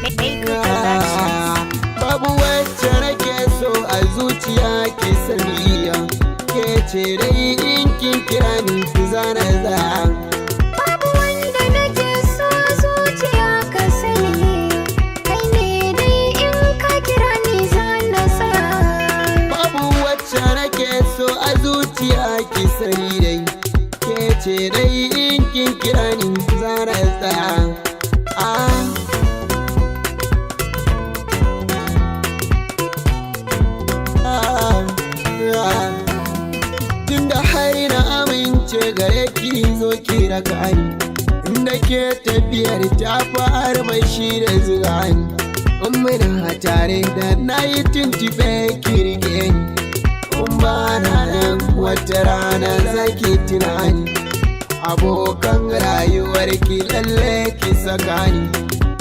Maker Productions. Babu wacce nake so a zuciya ki saniya, ke ce dai in kin kira ni zana za. Babu wanda nake so a zuciya ka sani, kai ne dai in ka kira ni zana sa. Babu wacce nake so a zuciya ki sani dai, ke ce dai in kin kira ni zana za. Ah. Ah, ah. Tunda har na amince gare ki, zo ki raka ni, inda ke tafiyar ta fara mai shi da zuga ni. In muna tare da na yi tuntube, ki rike ni. In ba na nan, wata rana zaki tunani. Abokan rayuwar ki lalle ki saka ni.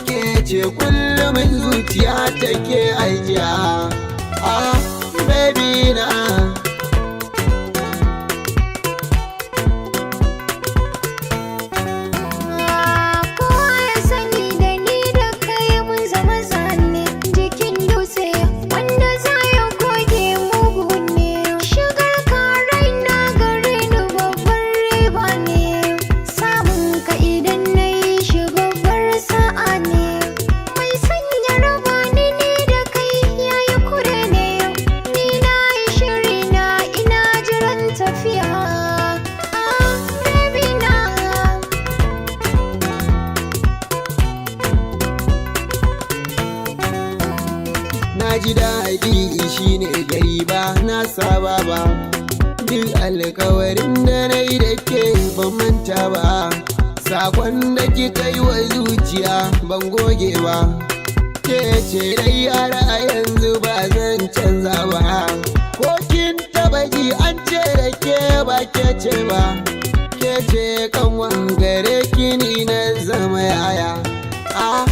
Ke ce kullum zuciya take ajiya. Ah, baby na. Kowa ya sani da ni da kai mun zama zane jikin dutse, wanda za ya goge mugu ne. Shigar ka raina gare ni babbar riba ne, samun ka idan na yi shi babbar sa'a ne. Mai sanya raba ni ni da kai yayi kure ne, ni na yi shiri na ina jiran tafiya. Ah, baby na. Na ji daɗi shi ne gari ba na saba ba. Duk alkawarin da na yi da ke ban manta ba. Sakon da kika yi wa zuciya ban goge ba. Ke ce dai har a yanzu ba zan canza ba. Ko kin taɓa ji an ce da ke ba ke ce ba? Ke ce kanwan gare kini na zama yaya. Ah,